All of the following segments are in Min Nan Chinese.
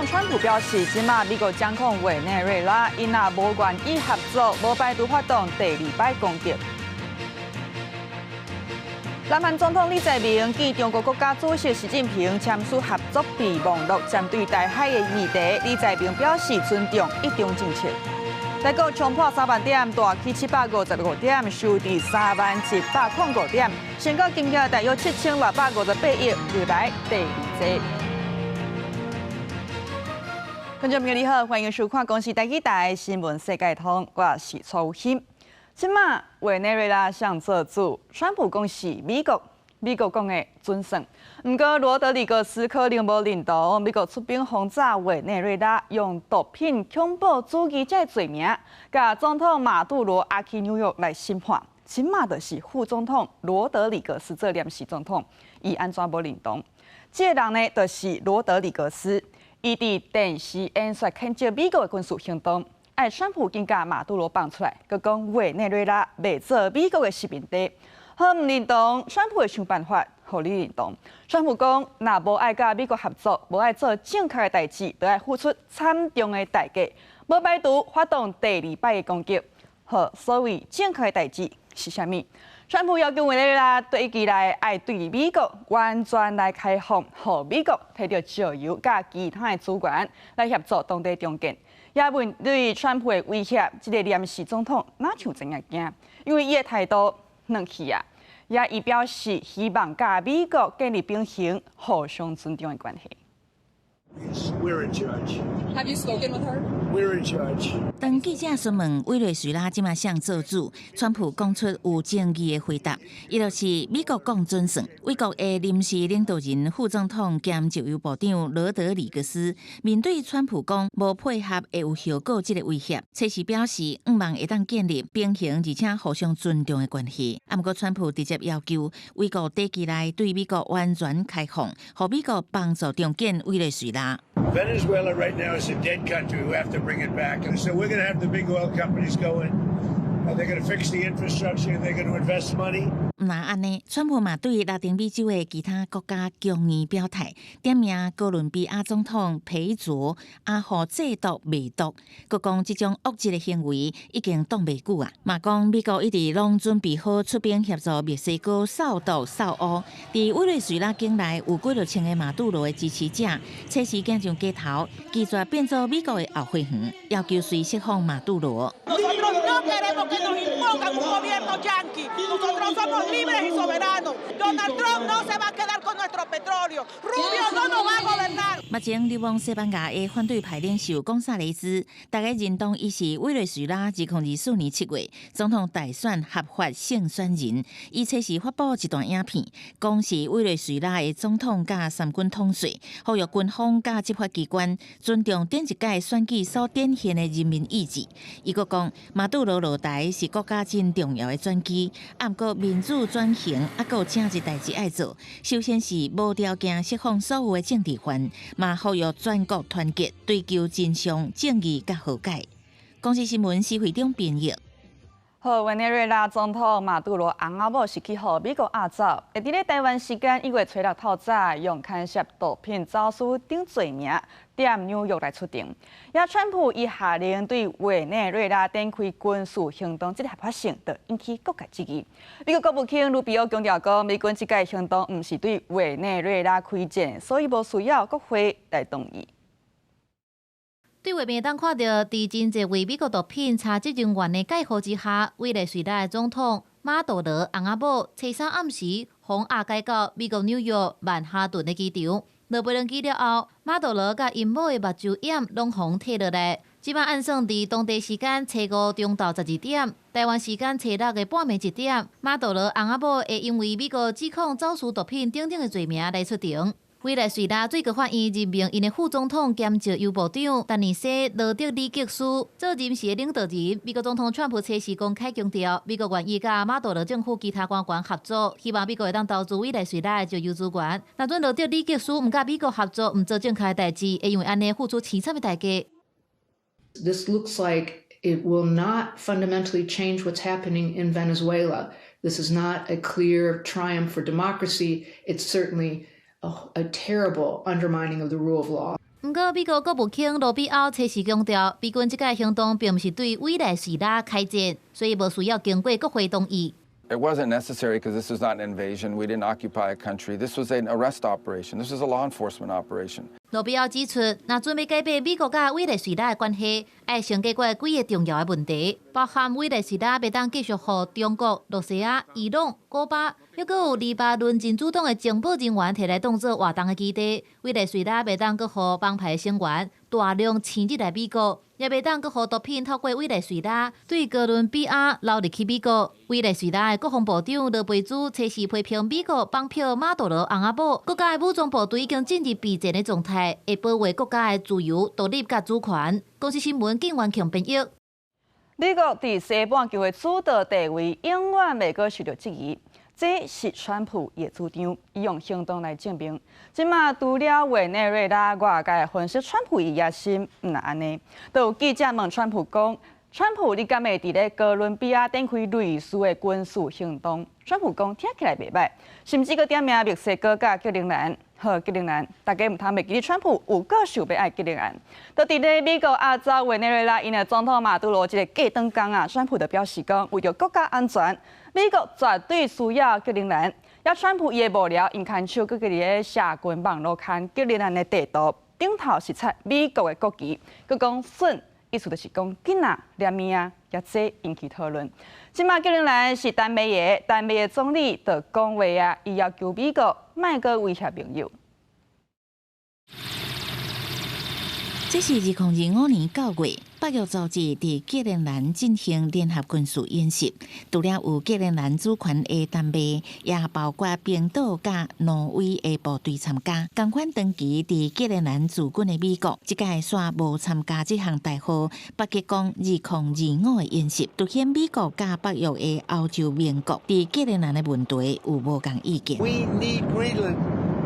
統川普表示，這馬美國掌控委內瑞拉，𪜶若無願意合作，無排除發動第二擺攻擊。南韓總統李在明見中國國家主席習近平簽署合作備忘錄，針對台海的議題，李在明表示尊重一中政策。台股衝破3萬點，大起755點，收佇30,105點，成交金額大約7658億，歷來第二濟。觀眾朋友你好，歡迎收看《公視台語台新聞世界通》，我是曹欣。這馬委內瑞拉誰做主？川普講是美國，美國講的準算。毋過羅德里格斯可能無認同美國出兵轟炸委內瑞拉，用毒品恐怖主義這個罪名，共總統馬杜羅押去紐約來審判。這馬就是副總統羅德里格斯做臨時總統，伊按怎無認同？這個人呢，就是羅德里格斯，伊佇電視演說譴責美國的軍事行動。愛川普緊共馬杜羅放出來，閣講委內瑞拉袂做美國的殖民地。好毋認同川普的想辦法，予你認同。川普講，若無愛佮美國合作，無愛做正確的代誌，就愛付出慘重的代價。無排除發動第二擺的攻擊。好，所謂正確的代誌是啥物？川普要求委內瑞拉短期內愛對美國完全來開放，予美國提著石油佮其他的資源來協助當地重建。也面對川普的威脅，這個臨時總統哪像知影驚？因為伊的態度軟去啊，也伊表示希望佮美國建立平衡、互相尊重的關係。 We're in charge. Have you spoken with her? We're in charge. 當記者詢問委內瑞拉這馬誰做主，川普講出有爭議的回答。伊就是美國講準算。美國的臨時領導人副總統兼石油部長羅德里格斯面對川普講無配合會有後果這個威脅，初時表示向望會當建立平衡而且互相尊重的關係。啊，毋過川普直接要求美國短期內對美國完全開放，予美國幫助重建委內瑞拉。 Venezuela right now is a dead country. We have to bring it back. And so we're going to have the big oil companies go in. They're going to fix the infrastructure. They're going to invest money. 毋但按呢，川普嘛對拉丁美洲的其他國家強硬表態，點名哥倫比亞總統裴卓阿予製毒賣毒，閣講這種惡質的行為已經擋袂久啊！嘛講美國一直攏準備好出兵協助墨西哥掃毒掃烏。佇委內瑞拉境內有幾落千個馬杜羅的支持者，初時行上街頭，拒絕變做美國的後花園，要求隨釋放馬杜羅。 Impongan un gobierno yanqui. Nosotros somos libres y soberanos. Donald Trump no se va a quedar con nuestro petróleo. Rubio no nos va a gobernar. 目前流亡西班牙的反對派領袖岡薩雷茲，大家認同伊是委內瑞拉2024年7月總統大選合法勝選人。伊初時發布一段影片，講是委內瑞拉的總統佮三軍統帥，呼籲軍方佮執法機關尊重頂一屆選舉所展現的人民意志。伊閣講，馬杜羅落台是國家真重要的轉機，毋過民主轉型猶閣有誠濟代誌愛做。首先是無條件釋放所有的政治犯，嘛呼籲全國團結，追求真相、正義佮和解。公視新聞施會長編譯。好，委內瑞拉總統馬杜羅翁仔某是去予美國押走，會佇咧台灣時間1月初6透早，用牽涉毒品走私等罪名，踮紐約來出庭。也川普伊下令對委內瑞拉展開軍事行動，這個合法性就引起各界質疑。美國國務卿盧比奧強調講，美軍這個行動毋是對委內瑞拉開戰，所以無需要國會來同意。對畫面會當看著，佇真濟位美國毒品查緝人員的蓋護之下，委內瑞拉的總統馬杜羅翁仔某，初三暗時予押解到美國紐約曼哈頓的機場。落飛機了後，馬杜羅佮𪜶某的目睭掩攏予褪落來。這擺按算佇當地時間初五中晝12點，台灣時間初六的半暝1點，馬杜羅翁仔某會因為美國指控走私毒品等等的罪名來出庭。委內瑞拉最高法院任命𪜶的副總統兼石油部長丹尼西·羅德里格斯做臨時的領導人。美國總統川普初時公開強調，美國願意佮馬杜羅政府其他官員合作，希望美國會當投資委內瑞拉的石油資源。若準羅德里格斯毋佮美國合作，毋做正確的代誌，會因為按呢付出淒慘的代價。 This looks like it will not fundamentally change what's happening in Venezuela. This is not a clear triumph for democracy. It's certainly a terrible undermining of the rule of law. 毋過美國國務卿盧比歐初時強調，美軍這個行動並毋是對委內瑞拉開戰，所以無需要經過國會同意。 It wasn't necessary because this was not an invasion. We didn't occupy a country. This was an arrest operation. This was a law enforcement operation. 盧比歐指出，若準備改變美國佮委內瑞拉的關係，愛先解決幾個重要的問題，包含委內瑞拉袂當繼續予中國、羅西亞、伊朗、古巴，抑閣有黎巴嫩真主黨的情報人員提來當做活動的基地。委內瑞拉袂當閣予幫派成員大量遷入來美國，也袂當閣予毒品透過委內瑞拉對哥倫比亞流入去美國。委內瑞拉的國防部長羅貝茲初時批評美國綁票馬杜羅翁仔某，國家的武裝部隊已經進入備戰的狀態，會保衛國家的自由、獨立佮主權。公視新聞靳元強編譯。美國佇西半球的主導地位永遠袂閣受著質疑，這是川普的主張，伊用行動來證明。這馬除了委內瑞拉，外界分析川普的野心毋若按呢。都有記者問川普講：川普，你敢會佇咧哥倫比亞展開類似的軍事行動？川普講聽起來袂䆀，甚至閣點名墨西哥佮格陵蘭。好，格陵蘭，大家毋通袂記得，川普有夠想欲愛格陵蘭。就佇咧美國壓走委內瑞拉𪜶的總統馬杜羅這個隔轉工啊，川普就表示講，為著國家安全，美國絕對需要格陵蘭。也川普伊的幕僚𪜶牽手閣佇咧社群網路刊格陵蘭的地圖，頂頭是插美國的國旗，閣講孫，意思就是講囡仔連命啊，也這引起討論。這馬格陵蘭是丹麥的，丹麥的總理就講話啊，伊要求美國莫閣威脅盟友。這是2025年9月，北約組織佇格陵蘭進行聯合軍事演習。除了有格陵蘭主權的丹麥，也包括冰島佮挪威的部隊參加。仝款長期佇格陵蘭駐軍的美國，這屆煞無參加這項代號北極光2025的演習，凸顯美國佮北約的歐洲盟國佇格陵蘭的問題有無仝意見。 We need Greenland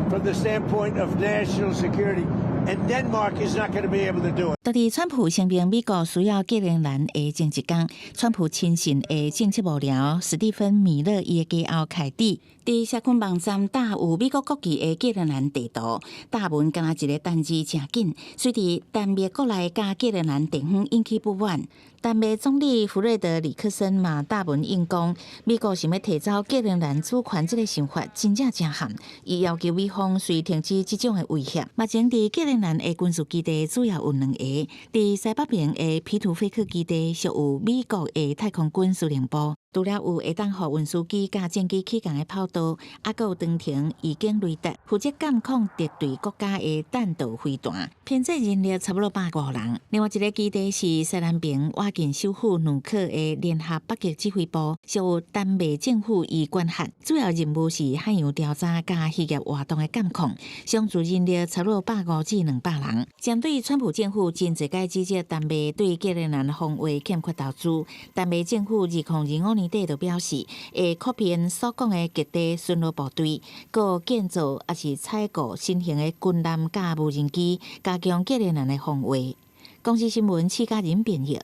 from the standpoint of national security. And Denmark is not going to be able to do it. 佇咧川普聲明美國需要格陵蘭的前一工，川普親信的政策幕僚史蒂芬米勒伊的家後凱蒂，佇社群網站打有美國國旗的格陵蘭地圖，打文敢若一个單字誠緊，隨佇丹麥國內佮格陵蘭地方引起不滿。丹麥總理弗瑞德里克森嘛打文應講，美國想欲提走格陵蘭主權這个想法真正誠譀，伊要求美方須停止這種的威脅。目前佇格陵蘭的軍事基地主要有兩个，佇西北邊的皮圖菲克基地屬有美國的太空軍司令部，除了有會當予運輸機佮戰機起降的跑道，猶閣有長程預警雷達，負責監控敵對國家的彈道飛彈，編制人力差不多150人。另外一个基地是西南邊倚近首府努克的聯合北極指揮部，屬有丹麥政府伊管轄，主要任務是海洋調查佮漁業活動的監控，常駐人力差不多150至200人。針對川普政府真濟擺指責丹麥對格陵蘭防衛欠缺投資，丹麥政府2025年底就表示，會擴編所講的極地巡邏部隊，閣建造抑是採購新型的軍艦佮無人機，加強格陵蘭的防衛。公視新聞施嘉仁編譯。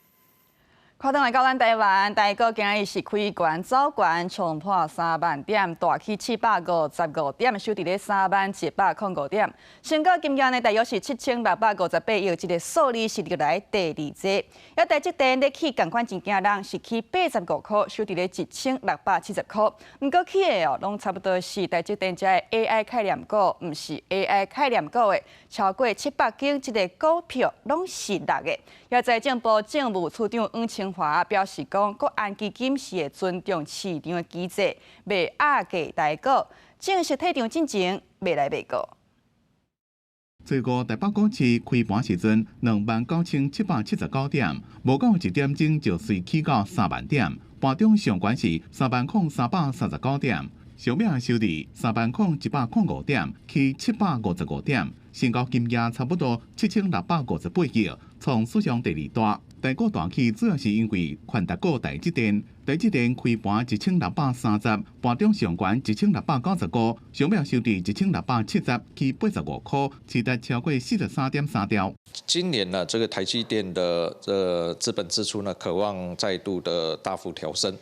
看轉來到咱台灣，台股今日是開懸走懸，衝破3萬點，大起755點，收佇咧30,105點。成交金額呢，大約是7658億，這个數字是歷來第二濟。抑台積電咧起仝款真驚人，是起85箍，收佇咧1670箍。毋過起的哦，攏差不多是台積電這个 AI 概念股，毋是 AI 概念股的，超過700間這个股票攏是落的。抑財政部政務處長黃清華表示講，國安基金是會尊重市場的機制，袂壓價台股。正式退場進前，袂來賣股。這個台北股市開盤時陣，29,779點，無夠一點鐘就隨起到3萬點。盤中上懸是30,339點，收尾收佇30,105點，起755點，成交金額差不多7658億，創史上第二大。台股大起主要是因為權值股台積電，台積電開盤1630，盤中上懸1695，收尾收佇1670，起85箍，市值超過43.3兆。今年呢，這個台積電的這資本支出呢，可望再度的大幅調升。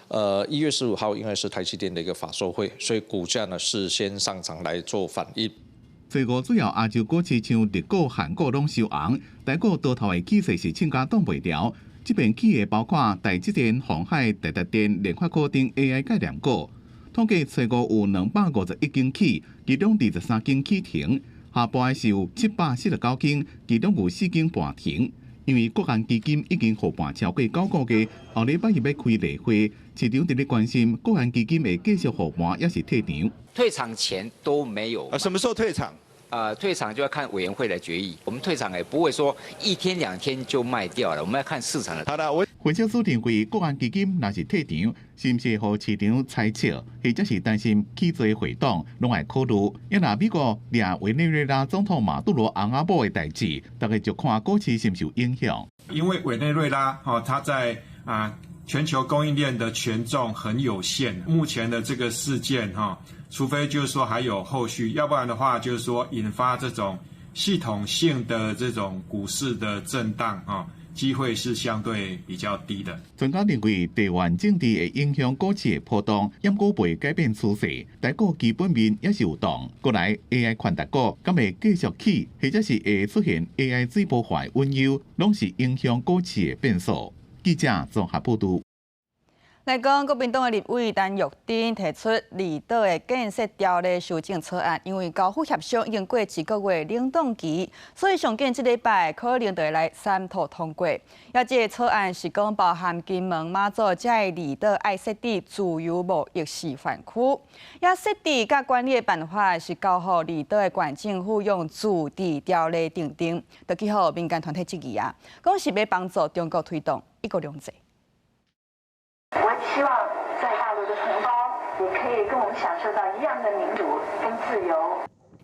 1月15號因為是台積電的一個法說會，所以股價呢是先上漲來做反應。初五主要亞洲股市像日股、韓股攏收紅，台股多頭的氣勢是凊甲擋袂牢。這邊起的包括台積電、鴻海、台達電、聯發科等 AI 概念股。統計初五有251間起，其中23間起停。下晡是有749間，其中有4間盤停。因為國安基金已經護盤超過9個月，後禮拜一欲開例會，市場佇咧關心國安基金會繼續護盤，抑是退場。退場前都沒有。啊，什麼時候退場？退場就要看委員會來決議。我們退場也不會說一天兩天就賣掉了，我們要看市場的。好的，我分析師認為，國安基金若是退場，是毋是予市場猜測，或者是擔心起做會黨攏愛考慮？抑若美國掠委內瑞拉總統馬杜羅翁仔某的代誌，大家就看股市是毋是有影響。因為委內瑞拉，哦，它在全球供應鏈的權重很有限。目前的這個事件，哈，除非就是說還有後續，要不然的話，就是說引發這種系統性的這種股市的震盪，哈，機會是相對比較低的。專家認為，地緣政治會影響股市的波動，毋過袂改變趨勢。台股基本面也是有動。過來 AI 寬達股，敢會繼續起，或者是會出現 AI 水波化的隱憂，攏是影響股市的變數。記者綜合報導。來講，國民黨的立委陳玉珍提出離島的建設條例修正草案，因為高府協商已經過一個月冷凍期，所以上緊這禮拜可能就會來三讀通過。抑這个草案是講包含金門、馬祖這个離島愛設置自由貿易示範區，抑設置佮管理的辦法是交予離島的縣政府用自治條例訂定，就去予民間團體質疑啊，講是欲幫助中國推動一國兩制。我希望在大陸的同胞也可以跟我們享受到一樣的民主跟自由。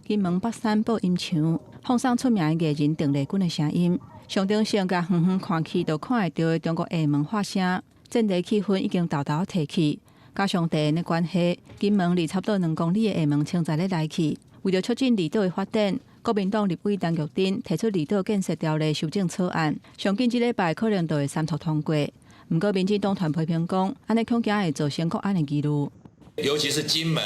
金門北山播音牆放送出名的藝人鄧麗君的聲音，象徵性共遠遠看去就看會著的中國廈門發聲，戰地氣氛已經沓沓提起。加上地緣的關係，金門離差不多2公里的廈門槍在咧來去。為著促進離島的發展，國民黨立委陳玉珍提出離島建設條例修正草案，上緊這禮拜可能就會三讀通過。毋過，民進黨團批評講，按呢恐驚會造成國安的疑慮。尤其是金門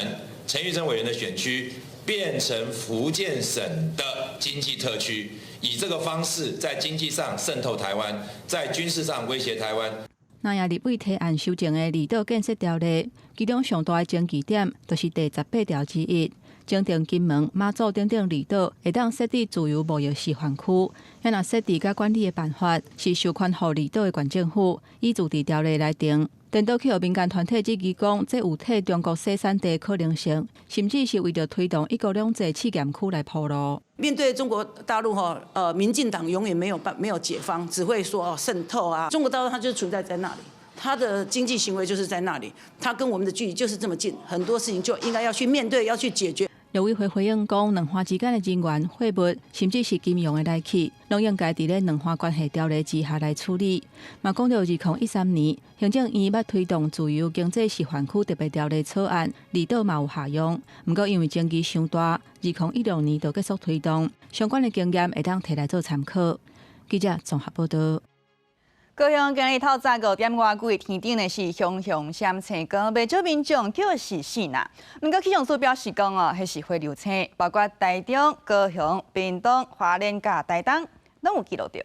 陳玉珍委員的選區變成福建省的經濟特區，以這個方式在經濟上滲透台灣，在軍事上威脅台灣。那也立委提案修正的離島建設條例，其中上大的爭議點就是第18條之一，增訂金門、馬祖等等離島會當設置自由貿易示範區，抑若設置佮管理的辦法是授權予離島的縣政府以自治條例來定。顛倒去予民間團體質疑講，這有替中國洗產地可能性，甚至是為著推動一國兩制試驗區來鋪路。面對中國大陸吼，民進黨永遠沒有解方，只會說哦滲透啊。中國大陸它就存在在那裡，它的經濟行為就是在那裡，它跟我們的距離就是這麼近，很多事情就應該要去面對，要去解決。陸委會回應講，兩岸之間的人員、貨物，甚至是金融的來去，攏應該佇咧兩岸關係條例之下來處理。嘛講著2013年，行政院捌推動自由經濟示範區特別條例草案，離島嘛有效用。毋過因為爭議傷大，2016年就結束推動。相關的經驗會當提來做參考。記者綜合報導。高雄今日透早5點外久，天頂呢是熊熊閃青光，袂少民眾叫是死啦。毋過氣象署表示講哦，彼是火流星，包括台中、高雄、屏東、花蓮佮台東，攏有記錄著。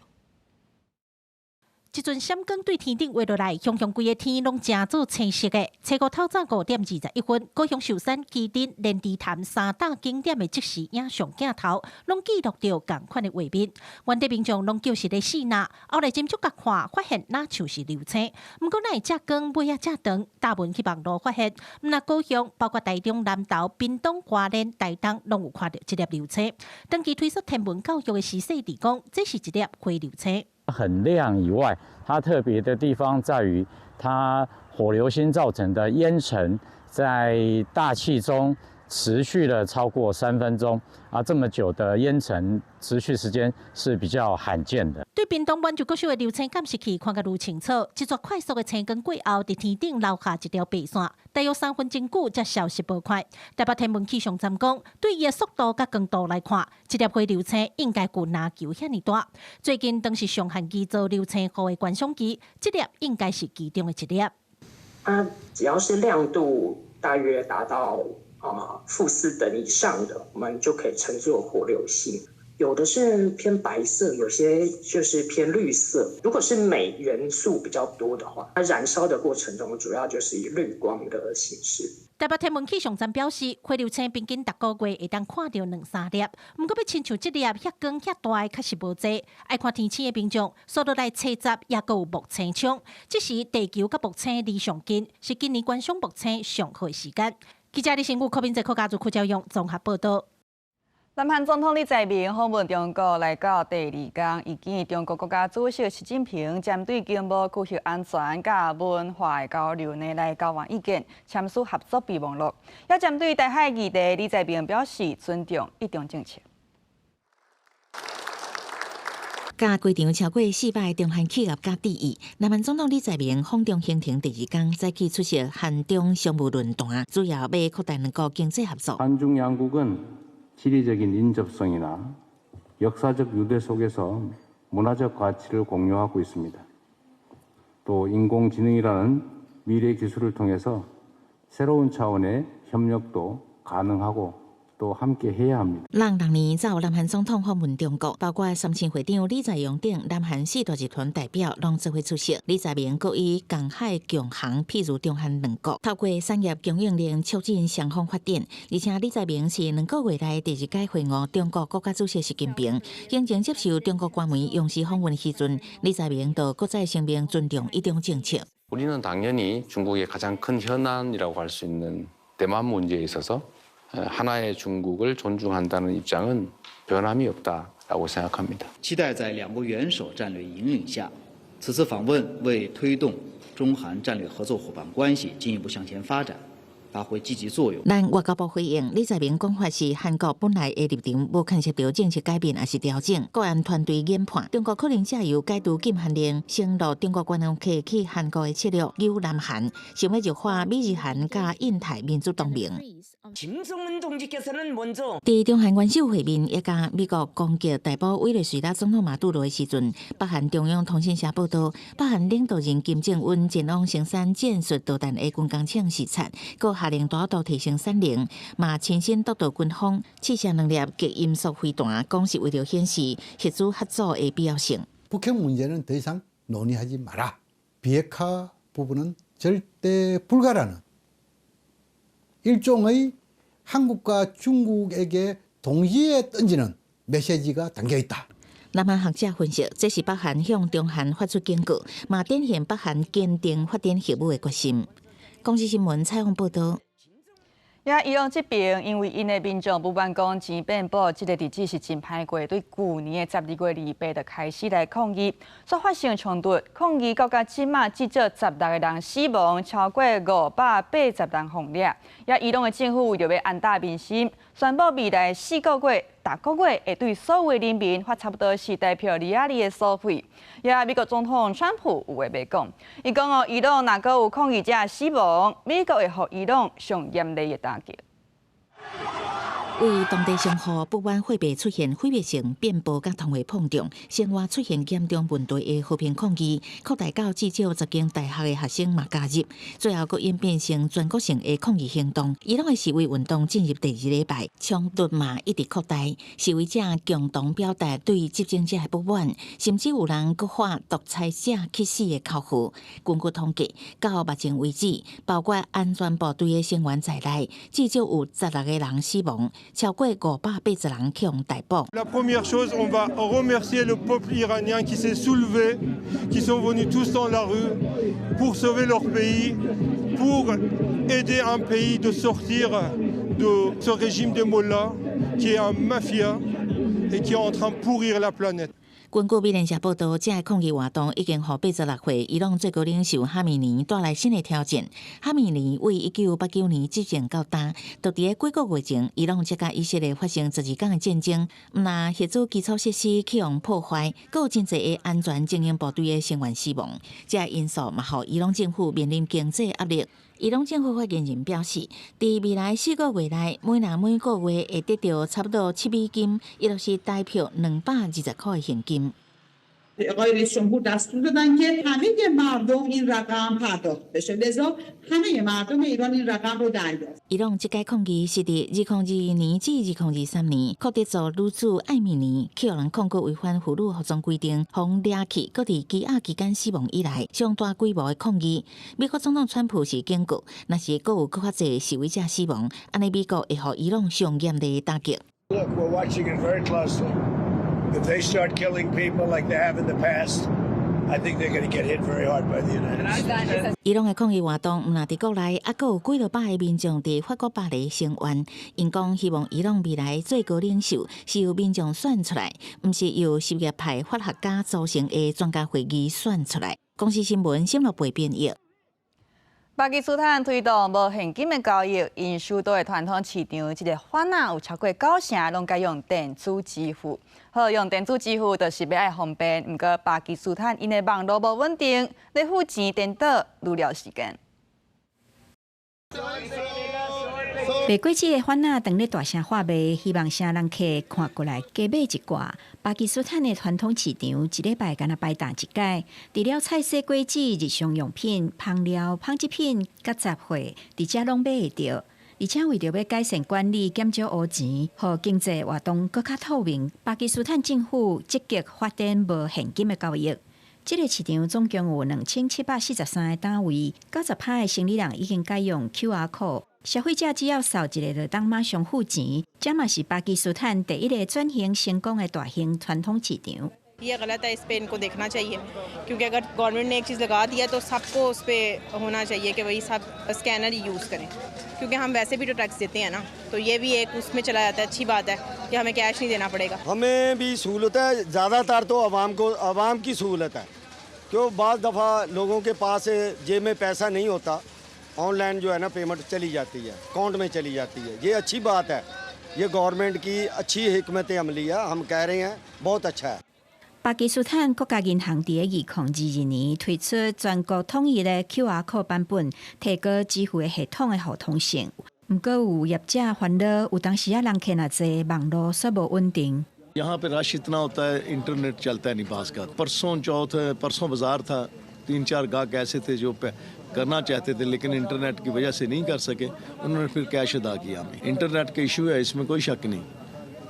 一陣閃光對天頂畫落來，熊熊規个天攏成做青色的。初五透早5點21分，高雄壽山、旗津、蓮池潭三大景點的即時影像鏡頭，攏記錄著仝款的畫面。原地民眾攏叫是咧死哪，後來斟酌共看，發現若像是流星。毋過哪會這光尾仔這長？大文去網路發現，毋但高雄，包括台中、南投、屏東、花蓮、台東，攏有看著這粒流星。長期推說天文教育的徐世弟講，這是一粒火流星。很亮以外，它特別的地方在於，它火流星造成的煙塵在大氣中持續了超過3分鐘，啊，這麼久的煙塵持續時間是比較罕見的。對屏東滿洲國小的流星監視器看甲愈清楚，一撮快速的星光過後，佇天頂留下一條白線，大約3分鐘久才消失無塊。台北天文氣象站講，對伊的速度佮光度來看，這粒火流星應該有籃球遐爾大。最近當時上限機做流星雨的觀賞機，這粒應該是其中的一粒。它只要是亮度大約達到負4等以上的，我們就可以稱作火流星。有的是偏白色，有些就是偏綠色。如果是鎂元素比較多的話，它燃燒的過程中主要就是以綠光的形式。台北天文氣象站表示，火流星平均逐個月會當看著兩三粒，毋過欲親像這粒遐光遐大的確實無濟。愛看天星的民眾，煞落來冊集，抑閣有木星窗。這時地球佮木星離上近，是今年觀賞木星上好的時間。記者李新武、柯明哲、柯家族、柯教勇綜合報道。南韓總統李在明訪問中國來到第二天，伊見中國國家主席習近平針對經貿、區域安全佮文化的交流呢來交換意見，簽署合作備忘錄。也針對台海議題，李在明表示尊重一中政策。佮機場超過400個中韓企業家致意，南韓總統李在明訪中行程第二天，早起出席韓中商務論壇，主要欲擴大兩國經濟合作。 한중 양국은 지리적인 인접성이나 역사적 유대 속에서 문화적 가치를 공유하고 있습니다. 또 인공지능이라는 미래 기술을 통해서 새로운 차원의 협력도 가능하고 또 함께 해야 합니다. 人年走南韓總統訪問中國，包括三星會長李在鎔等南韓四大集團代表攏做伙出席。李在明閣以共海共航，譬如中韓兩國，透過產業供應鏈促進雙方發展。而且李在明是2個月內第二擺會晤中國國家主席習近平。先前接受中國官媒央視訪問時陣，李在明就閣再聲明尊重一中政策。 우리는 당연히 중국의 가장 큰 현안이라고 할 수 있는 대만 문제에 있어서 하나의 중국을 존중한다는 입장은 변함이 없다라고 생각합니다. 期待在兩國元首戰略引領下，此次訪問為推動中韓戰略合作夥伴關係進一步向前發展，發揮積極作用。咱外交部回應，李在明講法是韓國本來的立場，無牽涉著政策改變抑是調整。國安團隊研判，中國可能藉由解除禁韓令、承諾中國觀光客去韓國的策略，誘南韓想欲弱化美日韓佮印太民主同盟。佇中韓元首會面，也佮美國攻擊逮捕委內瑞拉總統馬杜羅的時陣，北韓中央通訊社報道，北韓領導人金正恩前往生產戰術導彈的軍工廠視察，閣下令大幅度提升產能，嘛親身督導軍方試射兩粒極音速飛彈，講是為著顯示核子合作的必要性。 북핵 문제는 더 이상 논의하지 마라. 비핵화 부분은 절대 불가라는 일종의 한국과 중국에게 동시에 던지는 메시지가 담겨 있다. 南韓學者分析，這是北韓向中韓發出警告，嘛展現北韓堅定發展核武的決心。公視新聞採訪報道。也伊朗這邊，因為𪜶的民眾不滿講錢變薄，這個日子是真歹過。對舊年的12月28就開始來抗議，煞發生衝突，抗議到今這馬至少16個人死亡，超過580人予掠。也伊朗的政府為著欲安撫民心，宣布未來4個月，逐個月會對所有人民發差不多是台票2仔2的所費。也美國總統川普有話欲講，伊講哦，伊朗若閣有抗議者死亡，美國會予伊朗上嚴厲的打擊。為當地商戶不滿貨幣出現毀滅性變薄佮通貨膨脹，生活出現嚴重問題的和平抗議，擴大到至少10間大學的學生嘛加入，最後閣演變成全國性的抗議行動。伊朗的示威運動進入第二禮拜，衝突嘛一直擴大，示威者共同表達對執政者的不滿，甚至有人閣喊獨裁者去死的口號。根據統計，到目前為止，包括安全部隊的成員在內，至少有16個人死亡。超過580人予逮捕。 La première chose, on va remercier le peuple iranien qui s'est soulevé, qui sont venus tous dans la rue pour sauver leur pays, pour aider un pays de sortir de ce régime des mollahs qui est un mafia et qui est en train de pourrir la planète. 根據美聯社報道，這个抗議活動已經予86歲伊朗最高領袖哈米尼帶來新的挑戰。哈米尼為1989年執政到今，就佇咧幾個月前，伊朗才佮以色列發生12天的戰爭，毋但核子基礎設施予人破壞，閣有真濟个安全精英部隊的成員死亡。這个因素嘛，予伊朗政府面臨經濟壓力。伊朗政府發言人表示，佇未來4個月內，每人每個月會得著差不多7美金，伊就是台票220塊的現金。آقای رئیس جمهور دستور دادن که همه مردم این رقم پرداخت بشه لذا همه مردم ایران این رقم رو دریافت 伊朗這擺抗議是佇2022年至2023年，庫德族女子艾米尼去予人控告違反婦女服裝規定，予掠去，閣佇羈押期間死亡以來，上大規模的抗議。美國總統川普是警告，若是閣有閣較濟示威者死亡，按呢美國會予伊朗上嚴厲的打擊。 Look, we're watching it very closely. If they start killing people like they have in the past, I think they're going to get hit very hard by the United States. 伊朗的抗議活動毋但佇國內，猶閣有幾落百个民眾佇法國巴黎聲援。𪜶講希望伊朗未來最高領袖是由民眾選出來，毋是由什葉派法學家組成的專家會議選出來。公視新聞沈樂培編譯。巴基斯坦推動無現金的交易，𪜶首都的傳統市場，這个販仔有超過九成攏改用電子支付。好，用電子支付就是欲愛方便，毋過巴基斯坦𪜶的網路無穩定，咧付錢顛倒愈了時間。賣果子的販仔當咧大聲喊賣，希望啥人客看過來加買一寡。巴基斯坦的傳統市場一禮拜干焦擺檔一擺，除了菜蔬果子、日常用品、香料、紡織品、佮雜貨，佇遮攏買會著。而且為著欲改善管理、減少烏錢，予經濟活動閣較透明，巴基斯坦政府積極發展無現金的交易。這个市場總共有2743个攤位，90%的生理人已經改用 QR code，消費者只要掃一下就當馬上付錢。這嘛是巴基斯坦第一个轉型成功的大型傳統市場。 ये गलत है, इस पे इनको देखना चाहिए क्योंकि अगर गवर्नमेंट ने एक चीज़ लगा दिया तो सबको उस पर होना चाहिए कि वही सब स्कैनर ही यूज़ करें, क्योंकि हम वैसे भी तो टैक्स देते हैं ना, तो ये भी एक उसमें चला जाता है। अच्छी बात है कि हमें कैश नहीं देना पड़ेगा। हमें भी सहूलत है, ज़्यादातर तो आवाम को, आवाम की सहूलत है। क्यों, बाज़ दफ़ा लोगों के पास जेब में पैसा नहीं होता, ऑनलाइन जो है ना पेमेंट चली जाती है, अकाउंट में चली जाती है। ये अच्छी बात है, ये गवर्नमेंट की अच्छी हिकमत अमली है। हम कह रहे हैं बहुत अच्छा है। 巴基斯坦國家銀行佇2022年推出全國統一的 QR code 版本，提高支付的系統的互通性。毋過有業者煩惱，有當時仔人客若濟，網路煞無穩定。 यहाँ पे रश इतना होता है, इंटरनेट चलता है नहीं बाज़ का। परसों चौथ, परसों बाज़ार था, तीन चार गाहक ऐसे थे जो करना चाहते थे लेकिन इंटरनेट की वजह से नहीं कर सके। उन्होंने फिर कैश अदा किया हमें। इंटरनेट का इशू है, इसमें कोई शक नहीं।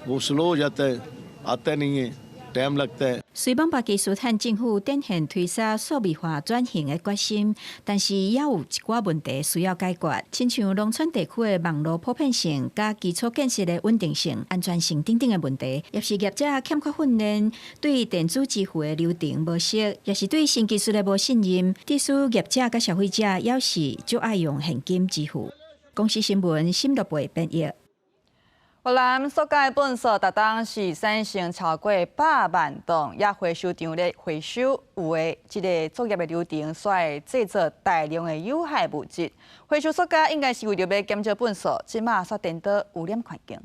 वो स्लो हो जाता है, आता नहीं है, टाइम लगता है。雖罔巴基斯坦政府展現推捒數位化轉型的決心，但是也有一寡問題需要解決，親像農村地區的網路普遍性、佮基礎建設的穩定性、安全性等等的問題，抑是業者欠缺訓練，對電子支付的流程無熟，抑是對新技術的無信任，致使業者佮消費者猶是足愛用現金支付。公視新聞沈樂貝編譯。越南塑膠垃圾，逐冬是產生超過百萬噸，也回收場咧回收有的這个作業的流程，煞會製造大量的有害物質。回收塑膠應該是為著欲減少垃圾，這馬煞顛倒污染環境。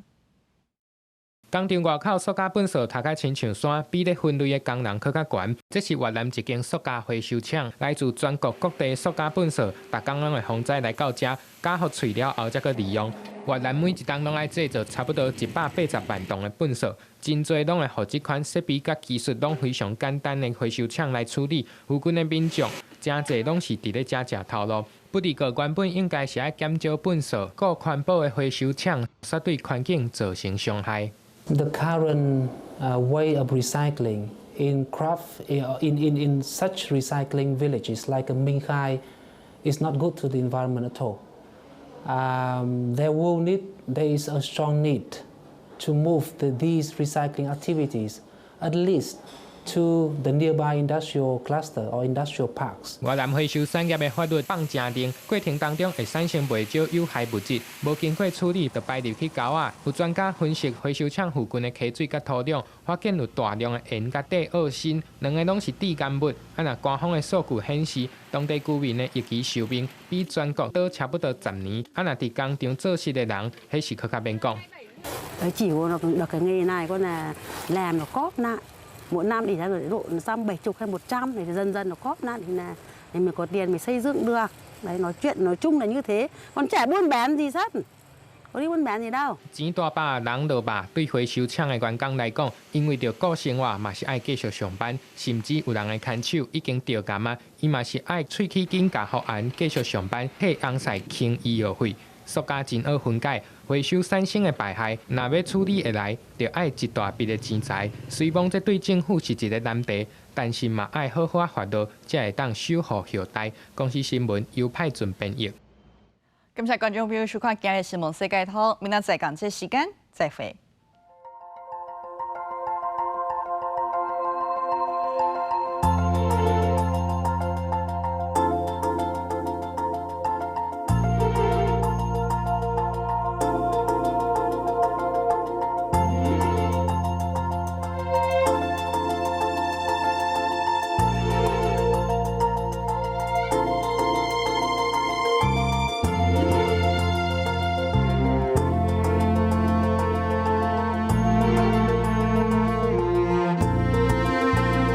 工廠外口塑膠垃圾疊甲親像山，比咧分類的工人閣較懸。這是越南一間塑膠回收廠，來自全國各地塑膠垃圾，逐工攏會予載來到遮，加予碎了後才閣利用。越南每一冬攏愛製造差不多180萬噸的垃圾，真濟攏會予這款設備佮技術攏非常簡單的回收廠來處理。附近的民眾誠濟攏是佇咧遮食頭路。不過原本應該是愛減少垃圾、顧環保的回收廠，煞對環境造成傷害。 The current way of recycling in craft in such recycling villages like Minh Khai is not good to the environment at all. There is a strong need to move these recycling activities at least to the nearby industrial cluster or industrial parks. 越南回收產業的法律放誠硬，過程當中會產生袂少有害物質，無經過處理就排入去溝仔。有專家分析回收廠附近的溪水佮土壤，發現有大量的鉛佮綴奧辛，兩个攏是致癌物。啊，若官方的數據顯示，當地居民的預期壽命比全國短差不多10年。啊，若佇工廠做事的人，彼是閣較免講。 Chỉ có được cái nghề này con là làm nó cóp lại, mỗi năm thì ra độ 170 hay 100 thì dần dần nó cóp lại thì là thì mình có tiền mình xây dựng được đấy. Nói chuyện nói chung là như thế, còn trẻ buôn bán gì sắt Có đi buôn bán gì đâu。錢大把，人落肉，對回收廠的員工來講，因為著顧生活，嘛是愛繼續上班，甚至有人的牽手已經著癌啊，伊嘛是愛喙齒緊咬復原繼續上班，替翁婿清醫藥費。塑膠真好分解，回收產生的排害，若欲處理會來，就愛一大筆的錢財。雖罔這對政府是一个難題，但是嘛愛好好仔發落，才會當守護後代。公視新聞由派准編譯。感謝觀眾朋友收看今日新聞世界通，明仔載仝這時間再會。